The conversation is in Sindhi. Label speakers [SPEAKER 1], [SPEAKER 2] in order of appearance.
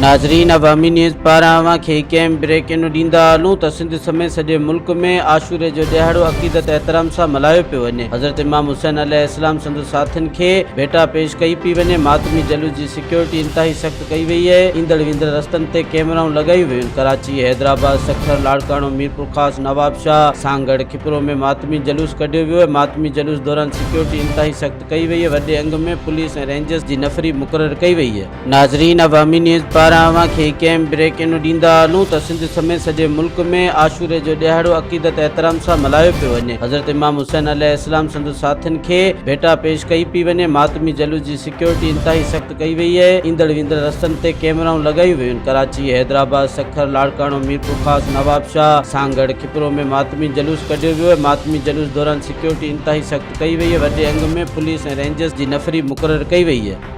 [SPEAKER 1] ناظرين عوامي نيوز پاران اوهان کي هڪ اهم بريڪنگ ڏيندا هلون ته سنڌ سميت سڄي ملڪ ۾ عاشوري جو ڏهاڙو عقيدت احترام سان ملهايو پيو وڃي. حضرت امام حسين عليه السلام سندس ساٿين کي ڀيٽا پيش ڪئي پئي وڃي. ماتمي جلوس جي سيڪيورٽي انتهائي سخت ڪئي وئي آهي. ايندڙ ويندڙ رستن تي ڪيمرائون لڳايون ويون آهن. ڪراچي، حيدرآباد، سکر، لاڙڪاڻو، ميرپورخاص، نوابشاهه، سانگهڙ، کپرو ۾ ماتمي جلوس ڪڍيو ويو آهي. ماتمي جلوس دوران سيڪيورٽي انتهائي سخت ڪئي وئي آهي. وڏي انگ ۾ پوليس ۽ رينجرز جي نفري مقرر ڪئي وئي آهي. ناظرين عوامي نيوز پاران اوهان کي هڪ اهم بريڪنگ ڏيندا هلون ته سنڌ سميت سڄي ملڪ ۾ عاشوري جو ڏهاڙو عقيدت احترام سان ملهايو پيو وڃي. حضرت امام حسين عليه السلام سندس ساٿين کي ڀيٽا پيش ڪئي پئي وڃي. ماتمي جلوس جي سيڪيورٽي انتهائي سخت ڪئي وئي آهي. ايندڙ ويندڙ رستن تي ڪيمرائون لڳايون ويون آهن. ڪراچي، حيدرآباد، سکر، لاڙڪاڻو، ميرپورخاص، نوابشاهه، سانگهڙ، کپرو ۾ ماتمي جلوس ڪڍيو ويو آهي. ماتمي جلوس دوران سيڪيورٽي انتهائي سخت ڪئي وئي آهي. وڏي انگ ۾ پوليس ۽ رينجرز جي نفري مقرر ڪئي وئي آهي.